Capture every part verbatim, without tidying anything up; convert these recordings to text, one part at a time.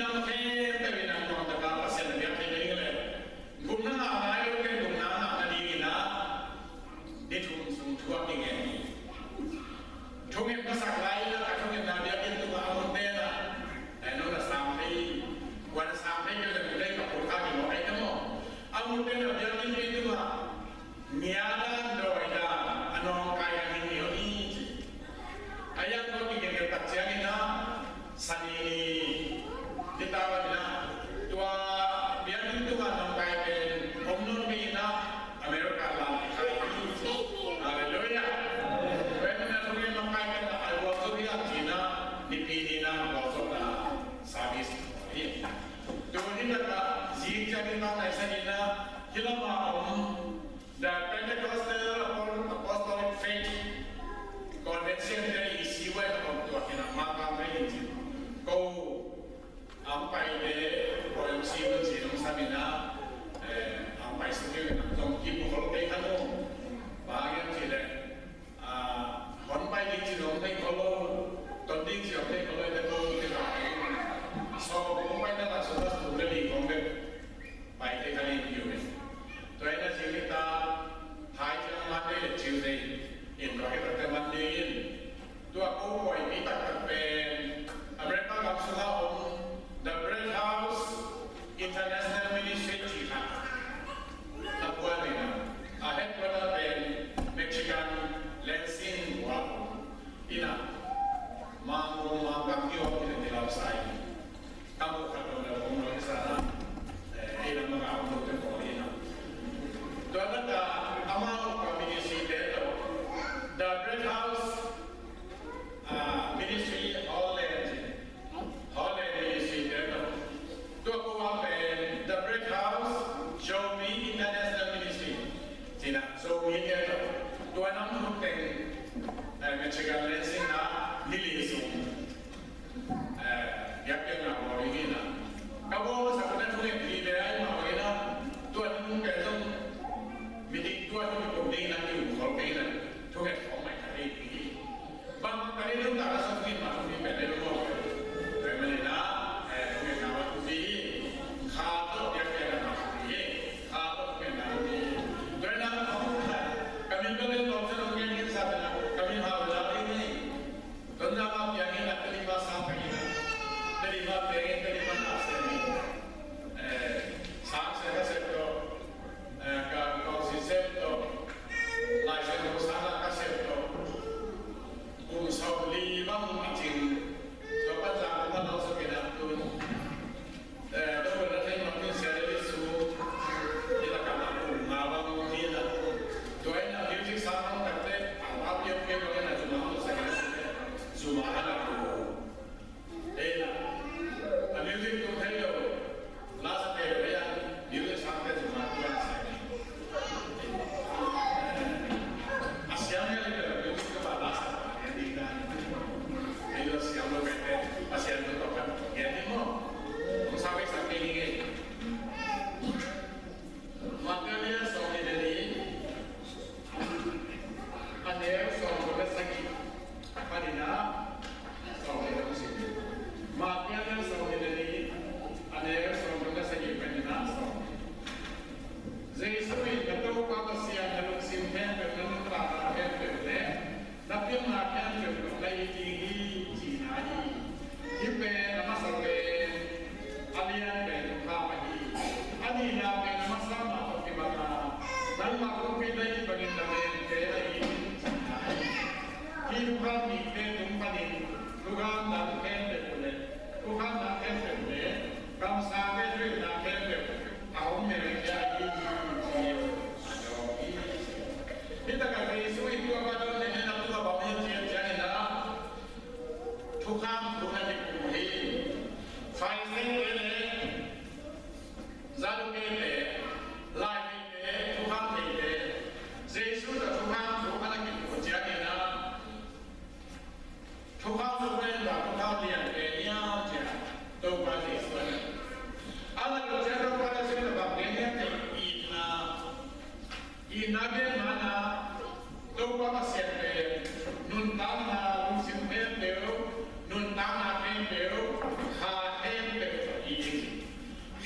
Khempeuh in a nuam takin Pasian biak thei ding leh, gupna ngah nai lo, ken gupna ngah nadingin ah ni thum sung thu a kingen hi. Thungetna sak lai in ah, ka thungetna biakinn tungah a mutte'n ah, ai, no na sam thei, kua na sam thei kei leh, mutte'n ka phut kha hi mawk ei na maw. A mutte'n ah biakinn pi tungah, ngia dan, dawi dan, a nawngkai dan hi ni aw hi ci. A yang ko kigen kei tak ciangin ah, Sani ni ni ta ba ni na, tua biakinn tungah nawngkai pen om nawn kei in ah, America lam kikhai hi. Halleluiah. Tua ahih manin ah, thungen nawngkai pen ah, a gualzo hi hang ci in ah, Nipi ni in ah gualzawhna service hi. Tuni tak ah zing ciangin bang na i sa ni na, hih lam ah om The Pentecostal Apostolic Faith Convention te i si wai na om tuak in a, ma kam te in ci. Ko a hong pai te, ko a hong si wai ci hong sam in a, eh, a hong pai suk in a, zong kip khol te kha no. Bang hiam cih leh, ah, hong pai ding ci zong thei khol lo, ton ding ci zong thei khol lo, te ko te la. So hong pai na la so, that's totally wrong. Pai te kha ni, you mean. Tua hi a, zing ni ta, hai ciang Monday le Tuesday in, tua hi takte Monday in, tua ko buaipih taktak pen America gam sungah om The Bread House International Ministry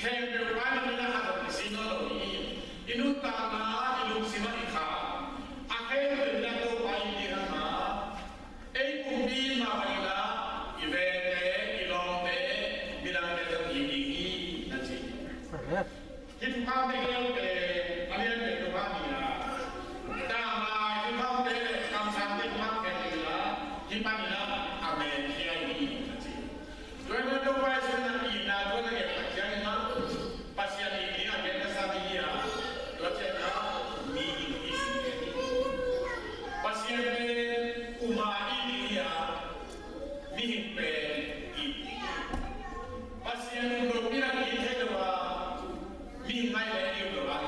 Khempeuh pa in a khat zong i si nawn lo hi. I nuntakna, i lungsim ah i kha a khempeuh in a Topa i it ding hang a, ei pumpi in mah bangin a i vengte, i lawmte, midangte zong i it ding hi, na ci. Amen. Hih thukham tegel pen a lian pen thukham hi a, tanglai thukham te le kamsangte thukham khempeuh hi a, hih panin a a men khia hi, a ci. Tua ahih manin Topa Jesu in a itna thu a na gen tak ciangin a, Pasian it ding a gen ka sa ding hi a, tua ciangin a mihing it ding hi. Pasian pen uma it ding hi a, mihing pen it ding hi. Pasian um lopi in a it theih lo a, mihing ngaih le it lo a,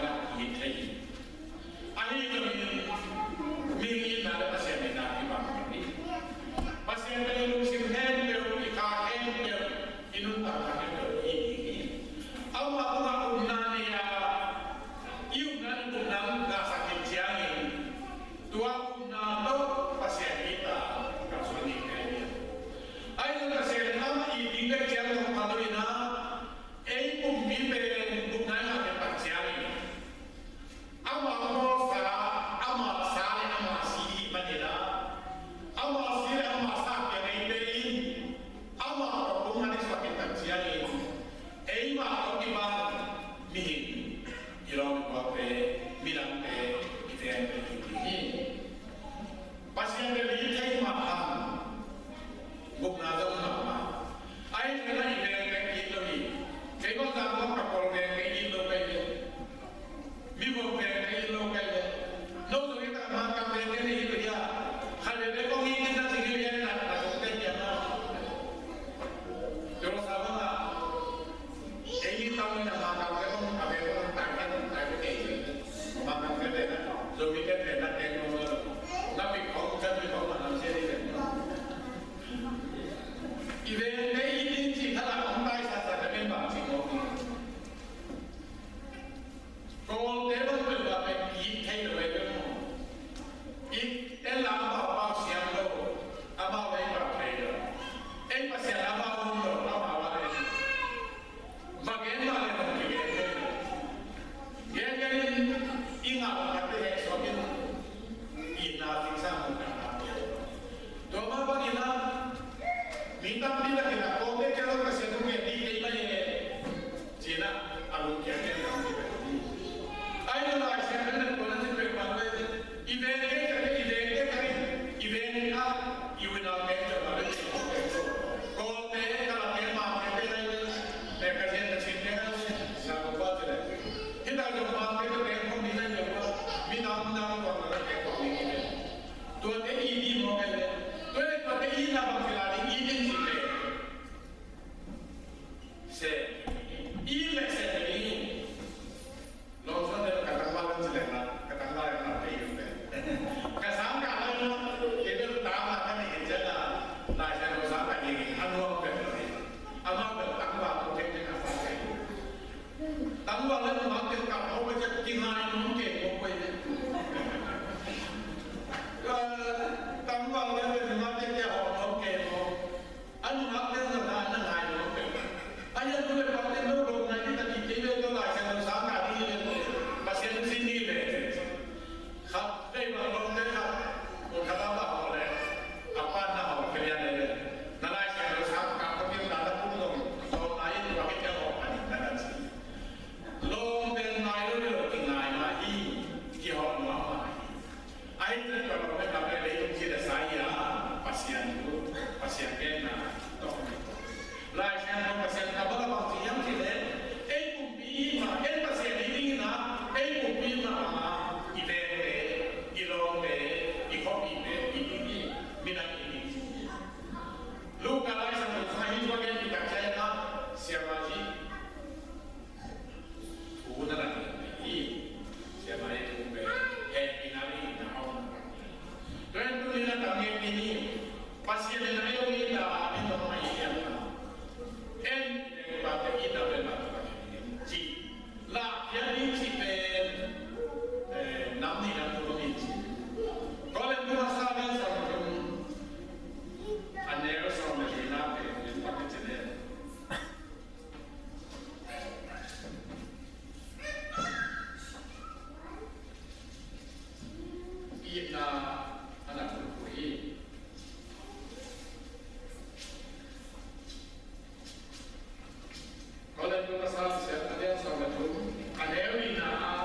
Pasal siat a lian sawm le thum, a neu lina ah,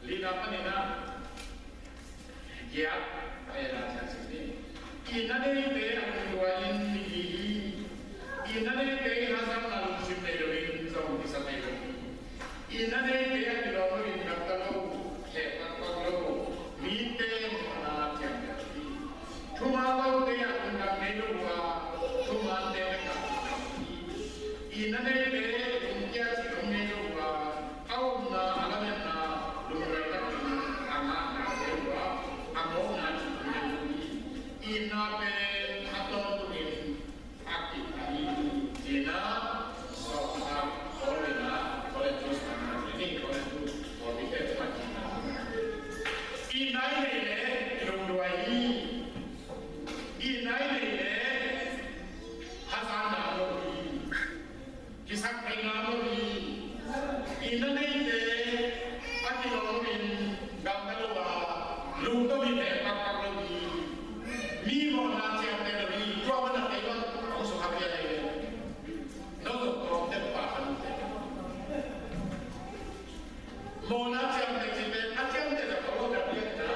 lina panin ah giat a en a, ciang sim ni. Itna neite a lungduai in migi hi. Itna neite in hazatna lungsim nei loin zong kisa thei lo hi. Itna neite a kilawm loin gamta lo, kheh pakpak lo, mite mawhna ciamteh hi. Thuman lote a lungdam ngei lo uh a, thumante bek a lungdam hi. Itna neite lungkia cih om ngei lo uh a, a upna, a lametna lungduai takin a ngahna ngei lo uh a, a mawkna cih om ngei lo hi. Itna pen a tawntungin a kipha hi, ci-in ah sawltak Paul in ah Korin tu sungah, Korin tu pawlpite tungah cihna. Itna i neih leh i lungduai hi. Itna i neih leh hazatna om lo hi. Kisaktheih ngam lo hi. Itna neite a kilawm loin gamta lo a, lungdam in kheh pakpak lo hi. Mi mawhna ciamteh lo hi. Tua mana kei bang hong sukha pia hi. No zong tawmte pa khan te. Mawhna ciamteh cihte, a ciamteh zong ka lo ka piak na,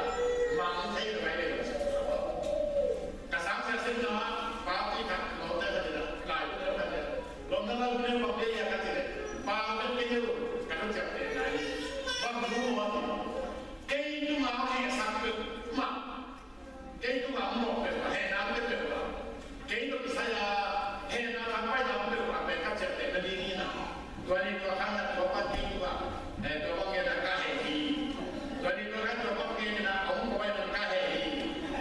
mang thei na mai le. Ka sang sia sin na, pa ti khat, lawmte khat ina, lai bu neu khat ina. Lawmna lai bu neu bang pia ia ka ci le. Pa bek pia neu, ka lo ciamteh nai. Bang bu mo ti. Kei tu ma kei sak peuhmah. Kei tungah a mawh peuh a, hehna a peuh peuh a, kei tawh kisai a hehna thangpaihna a peuh a, pen ka ciamteh nading hi na. Tua ni tua khan na tua pan kei tungah, eh, tua bang gen a ka heh hi. Tua ni tua khan tua bang gen a hong kawai na ka heh hi.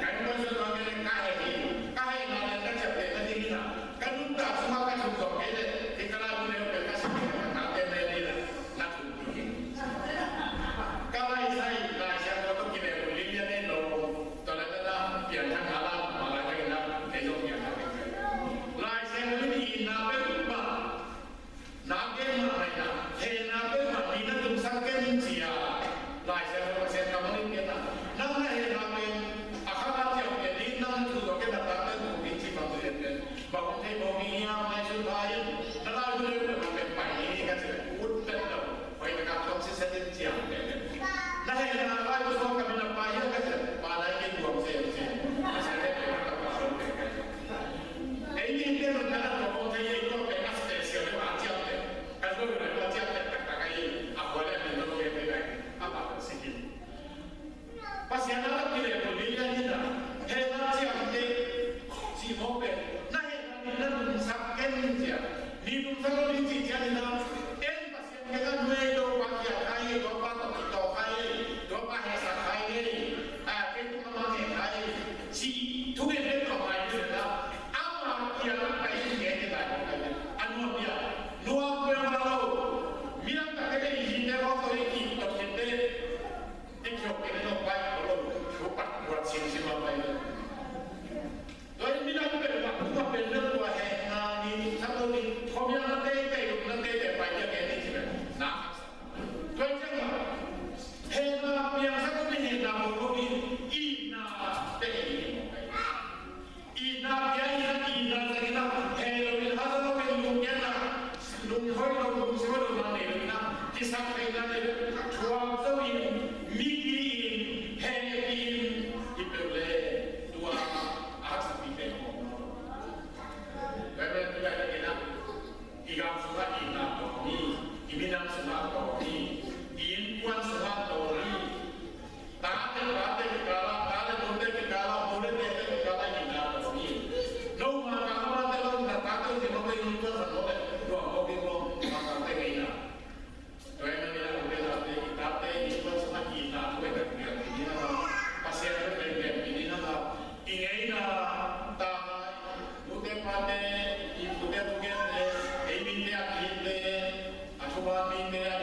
Ka hong kawai sua tua gen a ka heh hi. Ka hehna pen ka ciamteh nading hi na. Ka nuntak sungah ka thum zawh kei leh, i ka lai bu neu pen ka sak ka tate nading hi na. Na thum hi. Ka lai sai, Lai Siangtho tawh kileh uh lilian ei lo. Tua leh tana piangthak ngala, mah lai tangin ah ei zong piangthak ding. Lai Siangtho in itna peuhmah, na gen mah, hehna peuhmah mi na tungsak ken ci-a Lai Siangtho Pasian kammal in gen a, nang na hehna pen a khang a ciamteh ding, nang na thu zawh ken a tate thu ding ci bang tu pen. Bang hong thei mawk ding hiam, nai sun pha in, na lai hun leh pen pai ni ka ci leh ut pen lo. Hoih takah tuam siset in ciamteh. Na hehna lai bu suak ka min a pai hiam ka ci leh, pa lai kei tuam semsem. A sia leh pen ka pa lo pen ka ci. Ei mite nun ka na tuam hong thei ei tuam pen a special leh pa ciamteh. Ka lo lai pa ciamteh taktak ei. A hua leh min lo pen pen a pa lo sikin. Pasian a kileh kul lilian hi na, hehna ciamteh cih mawk pen, na hehna mi na nungsak ken ci a, mi nungsak lo ding cih ciangin a, en Pasian kiangah nuai, Topa kiang khai, Topa tawh kitawk khai, Topa hehsak khai, a, kei tungah mah heh khai, cih thungen pen tua ngai pen a, ama kiangah pai in ngen in lai pen a, a nuam bia, nuam pen a lo, midang takte i hihte mawk tawh i kih tawh kihte, i kiok kei nong pai ko lo, thu pat buat simsim a pai lo. Tua in midang pen mak, tua pen lo tua hehna ni, sa lo ni, khuamial na teitei, lupna teitei pai dia kei ni ci pen. Na. Tua in ciang mak, hehna piang sa lo ni, hehna mo lo ni, itna teitei ni mo pai. Itna pia in a, itna zang in a, heh lo in, hazat lo in, lungkiatna, lunghoih lo, lungsim lo na nei lo in a, kisaktheihna nei lo, thuak zo in, migi in, heh in, i peuh le, tua a haksa pi pen a mawk lo. Tua pen tua in a, i gam sungah itna tawng hi, i minam sungah tawng hi, i innkuan sungah tawng hi. Tate, pate kikal ah, tate, nute kikal ah, nu le tete kikal ah itna tawng hi. Note kikal ah, tate, note, tate, note, note, note, note, note, note, tua in a, i tate, i innkuan sungah itna thu i tak piak ding hi hang a, Pasian thu i piak ding hi hang a, i ngeina, ta, nute pate, i pute pugente, ei mite a kihte, a thuman mite a